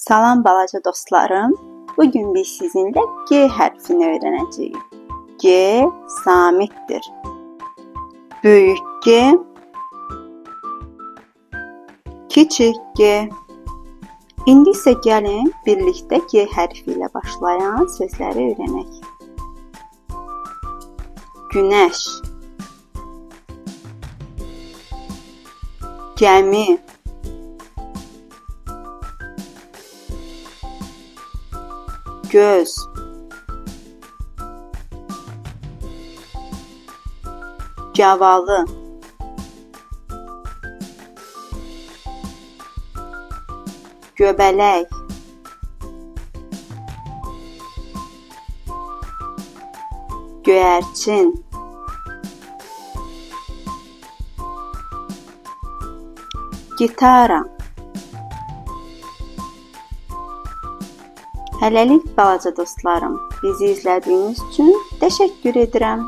Salam balaca dostlarım. Bugün biz sizinlə G hərfini öyrənəcəyik. G samitdir. Böyük G, kiçik G. İndi isə gəlin birlikdə G hərfi ilə başlayan sözləri öyrənək. Günəş, gəmi, göz, gavalı, göbələk, göyərçin, gitara. Hələlik balaca dostlarım, bizi izlədiyiniz üçün təşəkkür edirəm.